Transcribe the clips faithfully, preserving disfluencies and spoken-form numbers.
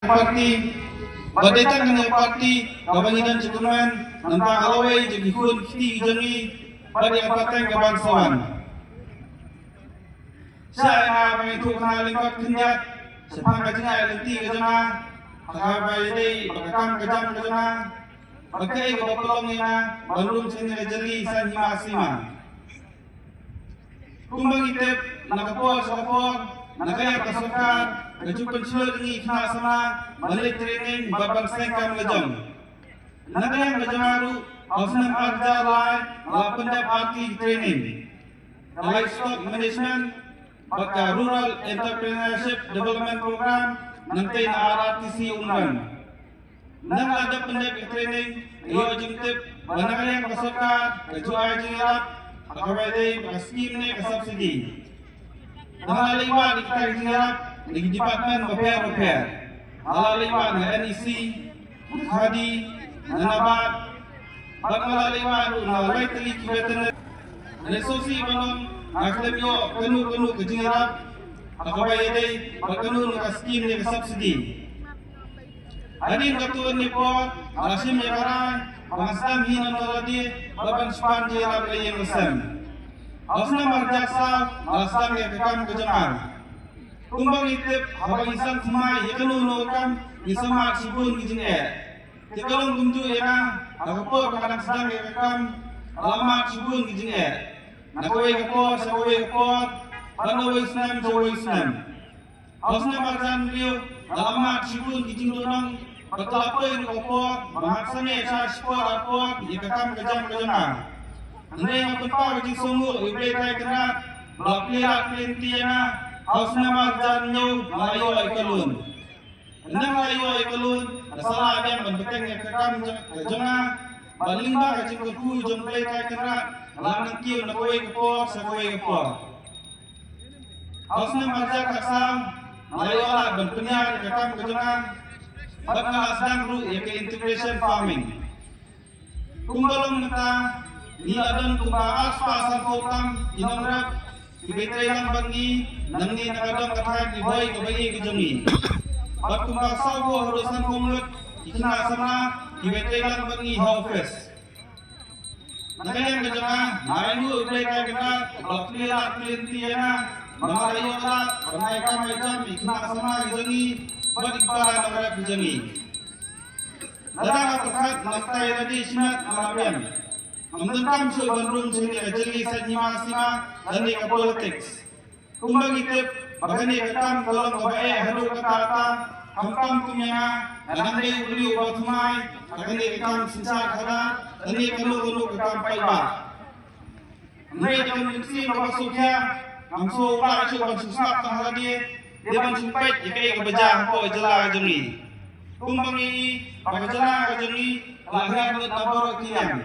Party, bad dei tang kane ka party kaba ngi don jingkyrmen, nangta ha lawei jong ki khun ki kti ki jong ngi, bad ïa ka pateng kaban sa wan. Sha ïa nga ba ngin ïathuh khana lyngkot khyndiat shaphang ka jingïaid lynti ka jong nga, ha kaba ïadei bad ka kam ka jam ka jong nga, bad kaei kaba pynlong ïa nga ban rung sha kane ka jylli san hima sima. Kumba ngi tip, na ka por sha ka por, na ka liang ka sorkar ka ju pynshlur ïa ngi ki khynnah samla ban leit training bad ban seng kam la jong. Na ka liang ka jong nga ruh, ha u snem ar hajar lai nga la pyndep ar tylli ki training: ka Livestock Management bad ka Rural Entrepreneurship Development Program, nangta na R R T C Umran. Nang la dep pyndep ïa ka training, nga ïoh jingtip ba na ka liang ka sorkar ka ju ai jingïarap ha kaba ïadei bad ka skim ne ka subsidy. Nga la leit wad ïa kita ki jingïarap na ki department bapher bapher. Nga la leit wad na N E C, na KHADI, na NABARD, bad nga la leit wad ruh na lai tylli ki veterinary. Hynrei shisha ban ong, nga khlem ïoh kano kano ka jingïarap ha kaba ïadei bad kano kano ka skim ne ka subsidy. Hadien katto katne por nga la shim ïa ka rai ba ngan sdang hi na nongïalam bad ban shu pan jingïalam la ïing la sem. Ha u snem ar hajar saw nga la sdang ïa ka kam ka jong nga. Kumba ngi tip, haba ngi sdang thymmai ïa kano kano ka kam, ngi sa mad shibun ki jingeh. Te ka long kumjuh ïa nga, ha ka por ba nga dang sdang ïa ka kam, nga la mad shibun ki jingeh. Na kawei ka por sha kawei ka por, bad na uwei u snem sha uwei u snem. Ha u snem ar hajar hynriew nga la mad shibun ki jingduhnong, bad ka la poi ruh ka por ba nga hap sangeh sha shipor ar por ïa ka kam ka jam ka jong nga. Hynrei nga pynpaw ka jingsngewnguh ïa U Blei Trai Kynrad ba la plie lad plie lynti ïa nga. Ha u snem ar hajar hynñiew nga la ïoh ïa ka loan. Ynda nga la ïoh ïa ka loan, nga sa lah biang ban bteng ïa ka kam jong, ka jong nga, bad lyngba ka jingkyrkhu jong U Blei Trai Kynrad, nga la nang kiew na kawei ka por sha kawei ka por. Ha u snem ar hajar khatsaw nga la ïoh lad ban pynïar ïa ka kam ka jong nga, bad nga la sdang ruh ïa ka integration farming. Kumba long mynta, ngi la don kumba arspah sanphew tam ki nongrep kiba ïatrei lang bad ngi nangne na ka dong ka thaiñ Ri Bhoi kaba ïeit ka jong ngi, bad kumba sawphew haduh sanphew ngut ki khynnah samla kiba ïatrei lang bad ngi ha office. Na ka liang ka jong nga, nga ainguh ïa U Blei Trai Kynrad ba la plie lad plie lynti ïa nga ba nga la ïoh lad ban ai kam ai jam ïa ki khynnah samla ki jong ngi bad ïa ki para nongrep ki jong ngi. Lada nga pyrkhat, nangta ïa lade shimet nga la biang. Ngam donkam shuh ban rung sha kane ka jylli san hima sima lane ka politics. Kumba ngi tip ba kane ka kam ka long kaba eh haduh katta katta, khamtam kum ïa nga, nga dang dei u briew uba thymmai ha kane ka kam synshar khadar lane kano kano ka kam paidbah. Hynrei da ka mynsiem kaba sngewkhia, ngam sngewbha shuh ban shu sngap tang ha lade, dei ban shu peit ïa kaei kaba jia hapoh ka jylla ka jong ngi. Kumba ngi i ba ka jylla ka jong ngi ka la hiar lut na baroh ki liang.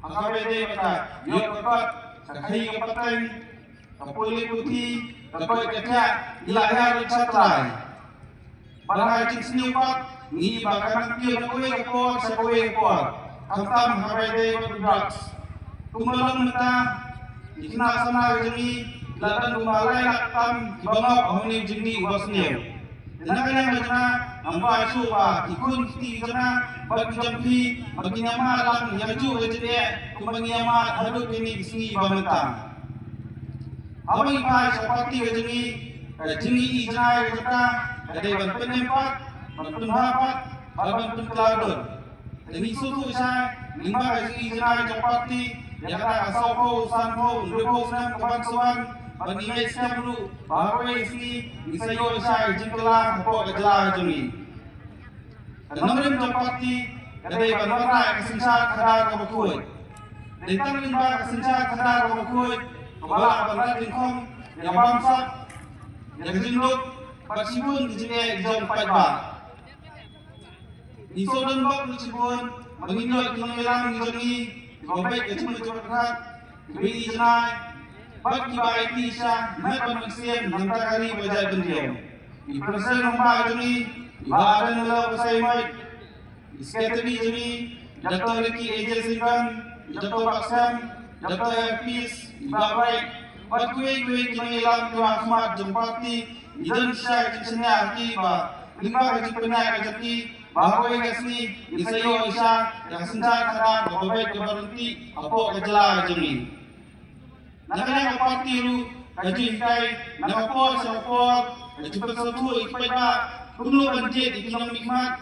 Ha kaba ïadei bad ka ïoh ka kot, ka khaii ka pateng, ka pule puthi, ka koit ka khiah, ngi la hiar lut sha trai. Bad ha ka jingsniew pat ngi i ba ka nang kiew na kawei ka por sha kawei ka por, khamtam ha kaba ïadei bad drugs. Kumba long mynta, ki khynnah samla ka jong ngi ki la don kumba lai lak tam kiba ngop ha une u jingdih uba sniew. Te na ka liang ka jong nga, ngam kwah shuh ba ki khun ki kti ki jong nga bad ki jong phi ba kin ïamad lang ïa kajuh ka jingeh kumba ngi ïamad haduh kine ki sngi ba mynta. Haba ngi phai sha ka party ka jong ngi, ka jingïohi jngai ka jong ka ka dei ban pynim pat, ban pynbha pat bad ban pynkylla dur. Te ngi sngewthuh shai lyngba ka jingïohi jngai jong ka party ïa kata ka sawphew, sanphew, hynriewphew snem kaban sa wan, bad ngi ngeit skhem ruh ba ha kawei ka sngi ngin sa ïoh shai ka jingkylla hapoh ka jylla ka jong ngi. Ka nongrim jong ka party ka dei ban wanrah ïa ka synshar khadar kaba khuid. Dei tang lyngba ka synshar khadar kaba khuid kaba lah ban rat lyngkhot ïa ka bamsap, ïa ka jingduk bad shibun ki jingeh ki jong ki paidbah. Ngi sngewdon bok ruh shibun ba ngin ïoh ki nongïalam ki jong ngi kiba beit ka jingmut jingpyrkhat, kiba ïohi jngai bad kiba aiti sha met bad mynsiem na ka bynta ka ri bad ka jaitbynriew. I President rangbah jong ngi, i Bah Ardent Miller Basaiawmoit, i Secretary jong ngi, i Doctor Ricky A J Syngkon, i Doctor Bah Skhem, i Doctor Air Peace, i Bah Bright, bad kiwei kiwei ki nongïalam kiba ha khmat jong ka party, ngi don shisha ka jingshaniah ha ki ba lyngba ka jingpynïaid ka jong ki ba ha kawei ka sngi ngin sa ïoh ïa ka synshar khadar kaba beit kaba ryntih hapoh ka jylla ka jong ngi. Na ka liang ka party ruh ka jinghikai na ka por sha ka por, ka jingpynsngewthuh ïa ki paidbah kumno ban jied ïa ki nongmihkhmat,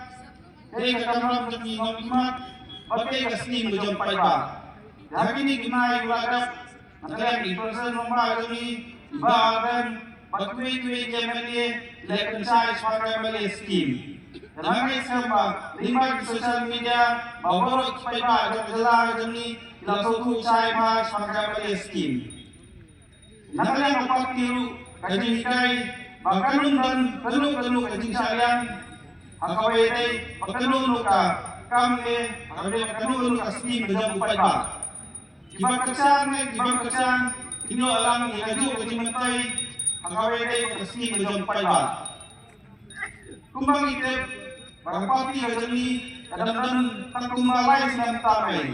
kaei ka kamram jong ki nongmihkhmat bad kaei ka skim ka jong paidbah. Ha kine ki bnai ba la dep, na ka liang i President rangbah jong ngi, i Bah Ardent bad kiwei kiwei ki M L A ki la pynshai shaphang ka M L A skim. Nga ngeit skhem ba lyngba ki social media ba baroh ki paidbah jong ka jylla ka jong ngi ki la sngewthuh shai bha shaphang ka M L A skim. Na ka liang ka party ruh ka jinghikai ba kan ym don kano kano ka jingshah liang ha kaba ïadei bad kano kano ka kam ne ha kaba ïadei bad kano kano ka skim ka jong u paidbah. Kiba kyrshan ne kiba ym kyrshan kin ïoh lang ïa kajuh ka jingmyntoi ha kaba ïadei bad ka skim ka jong u paidbah. Kumba ngi tip ba ka party ka jong ngi ka dang don tang kumba lai snem tam ei.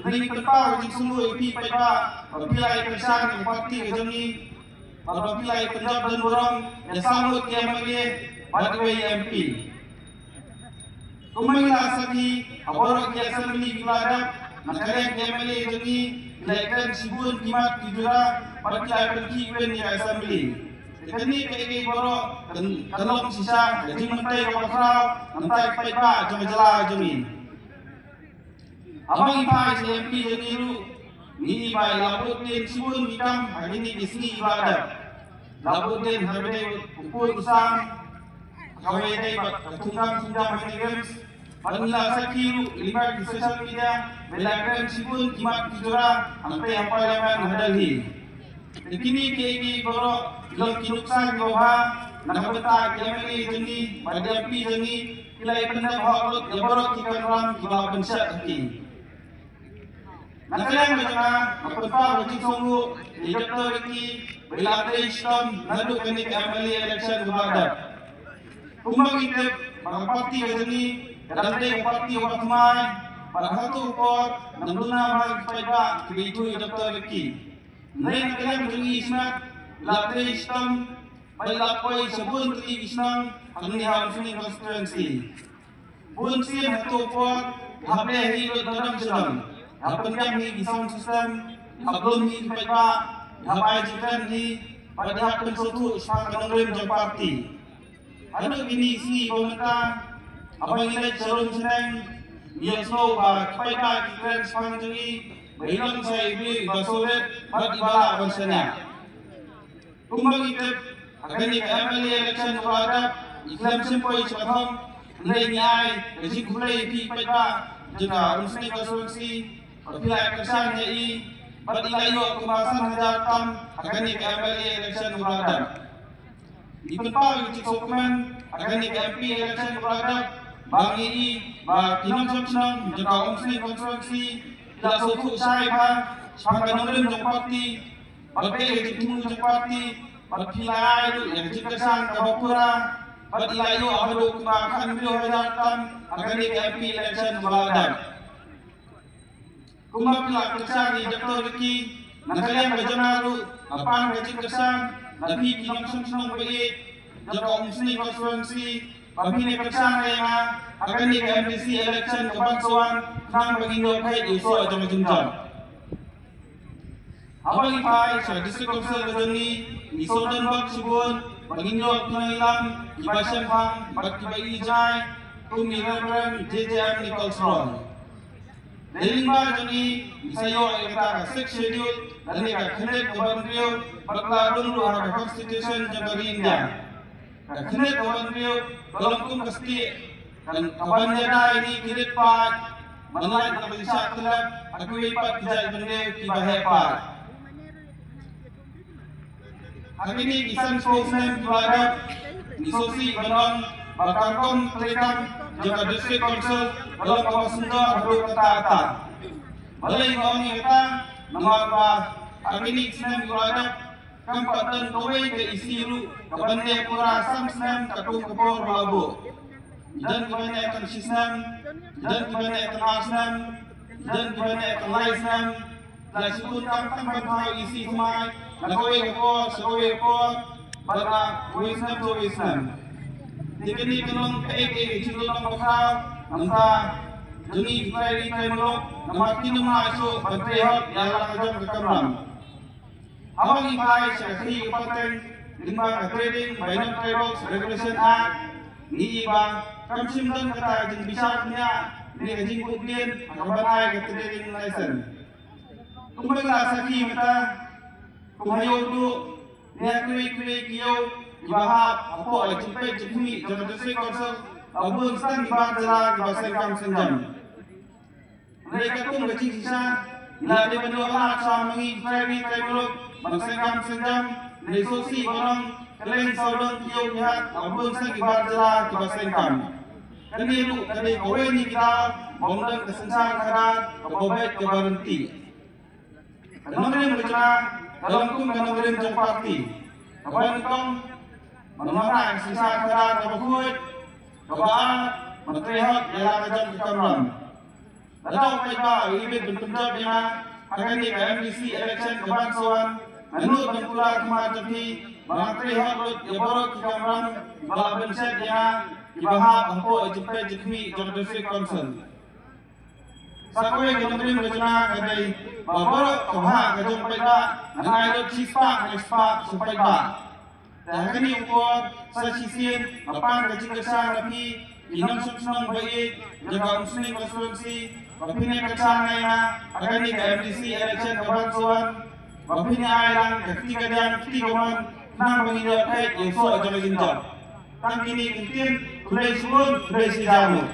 Ngi pynpaw ka jingsngewnguh ïa phi paidbah ba phi la ïa kyrshan ïa ka party ka jong ngi bad ba phi la ïa pynjop don burom ïa saw ngut ki M L A bad iwei i M P. Kumba ngi la sakhi ha baroh ki assembly ki la dep, na ka liang ki M L A jong ngi ki la ïakren shibun ki mat ki jura bad ki la pynkhih win ïa ka assembly. Te kane kaei kaei baroh kan long shisha ka jingmyntoi kaba khraw na ka bynta ki paidbah jong ka jylla jong ngi. Haba ngi phai sha M P jong ngi ruh ngi i ba i la bud dien shibun ki kam ha kine ki sngi ba la dep. La bud dien ha kaba ïadei bad u pud u sam, ha kaba ïadei bad ka thungkam thungjam ha kine ki rims. Bad ngi la sakhi ruh lyngba ki social media ba i la kren shibun ki mat ki jura hangtei ha Parliament ha Delhi. Te kine kiei kiei baroh ki long ki nuksan kiba bha na ka bynta ki M L A jong ngi bad ki M P jong ngi, ki la ïa pyndep hok lut ïa baroh ki kamram kiba la pynshet ha ki. Na ka liang ka jong nga nga pynpaw ka jingsngewnguh ïa i Doctor Ricky ba i la trei shitom naduh kane ka M L A election kaba la dep. Kumba ngi tip ba ka party ka jong ngi ka dang dei ka party kaba thymmai bad ha kato ka por nang duna bha ki paidbah kiba ithuh ïa i Doctor Ricky. Hynrei na ka liang ka jong ngi i Smat i la trei shitom bad i la poi sha bun tylli ki shnong hangne ha Umsning constituency. Bun sien ha kato ka por i hap leh hi lut na dong sha dong, i hap pynbiang hi ki sound system, i hap lum hi ki paidbah, i hap ai jingkren hi bad i hap pynsngewthuh shaphang ka nongrim jong party. Haduh kine ki sngi ba mynta haba ngi leit sha rum sha neng ngi ïohsngew ba ki paidbah ki kren shaphang jong ngi ba i long sa i briew iba sawrit bad iba lah ban shaniah. Kumba ngi tip ha kane ka M L A election kaba la dep i khlem shim poi sha ka thong. Hynrei ngi ai ka jingkhublei ïa phi paidbah jong ka Umsning constituency ba phi la kyrshan ïa i bad i la ïoh kumba san hajar tam ha kane ka M L A election kaba la dep. Ngi pynpaw ïa ka jingsngewkmen ha kane ka M P election kaba la dep ba ngi i ba ki nongshong shnong jong ka Umsning constituency ki la sngewthuh shai bha shaphang ka nongrim jong party bad kaei ka jingthmu jong party bad phi la ai ruh ïa ka jingkyrshan kaba pura bad i la ïoh haduh kumba khatnriew hajar tam ha kane ka M P election kaba la dep. Kumba phi la kyrshan ïa i Doctor Ricky, na ka liang ka jong nga ruh nga pan ka jingkyrshan na phi ki nongshong shnong ba ïeit jong ka Umsning constituency ba phin ïa kyrshan ïa nga ha kane ka M D C election ka ban sa wan khnang ba ngin ïoh peit ïa u soh jong ka jingjop. Haba ngi phai sha District Council ka jong ngi, ngi sngewdon bok shibun ba ngin ïoh ki nongïalam kiba shemphang bad kiba ïeit jngai kum i Reverend J J M Nichols Roy. Dei lyngba jong ngi ngi sa ïoh ïa kata ka Sixth Schedule lane ka khyndiat kaba hynriew bad ka la rung ruh ha ka Constitution jong ka ri India. Ka khyndiat kaba hynriew ka long kum ka stieh ka ban ïada ïa ngi ki rit paid ban lait na ka jingshah tyllep ha kiwei pat ki jait bynriew kiba heh paid. Ha kine ki san spah snem kiba la dep ngi sngewsih ban ong ba ka rukom treikam jong ka District Council ka long kaba sngewdor haduh katta katta. Balei nga ong ïa kata? Namar ba ha kine ki snem kiba la dep kam pat don kawei ka E C ruh ka ban leh pura san snem katkum ka por ba la buh. Don kiba neh tang shi snem, don kiba neh tang ar snem, don kiba neh tang lai snem. La shu bun kam tang ban thaw E C thymmai na kawei ka por sha kawei ka por, bad na kawei snem sha kawei snem. Te kane kan long kaei kaei ka jingdon lang bakhraw nangta jong ngi ki trai ri trai muluk, namar kim lah shuh ban trei hok ïa la ka jong ka kamram. Haba ngi phai sha ka khyllipmat ka pateng lyngba ka Trading by Non-Tribals Regulation Act, ngi ïohi ba kam shym don kata ka jingbishar bniah ne ka jingkut dien ha kaba ai ka trading license. Kumba ngi la sakhi mynta, kum ha Ïewduh ne ha kiwei kiwei ki ïew kiba hap hapoh ka jingpeit jingkhmih jong ka District Council, ba bun sdang ki bar jylla kiba seng kam seng jam. Hynrei katkum ka jingshisha, ngi la dei ban ïoh lad sha ma ngi ki trai ri trai muluk ban seng kam seng jam, hynrei sngewsih ban ong kylleng sawdong ki ïew ki hat, ba bun sdang ki bar jylla kiba seng kam. Kane ruh ka dei kawei na ki daw ba ym don ka synshar khadar kaba beit kaba ryntih. Ka nongrim ka jong nga ka long kum ka nongrim jong party kaba nyngkong ban wanrah ka synshar khadar kaba khuid, kaba ar, ban trei hok ïa la ka jong ka kamram. Lada u paidbah u ibit ban pynjop ïa nga ha kane ka MDC election kaban sa wan, nga nud ban kular khmat jong phi ba ngan trei hok lut ïa baroh ki kamram ba la pynshet ïa nga kiba hap hapoh ka jingpeit jingkhmih jong ka District Council. Sa kawei ka nongrim ka jong nga ka dei ba baroh ka bhah ka jong u paidbah ngan ai lut shispah ha shispah sha u paidbah. Te ha kane ka por sa shisien nga pan ka jingkyrshan na phi ki nongshong shnong ba ïeit jong ka Umsning constituency ba phin ïa kyrshan ïa nga ha kane ka MDC election kaban sa wan, ba phin ïa ai lang ka kti kadiang kti kamon khnang ba ngin ïoh peit ïa u soh jong ka jingjop. Tang kine ki ktien, khublei shibun, khublei shihajar nguh.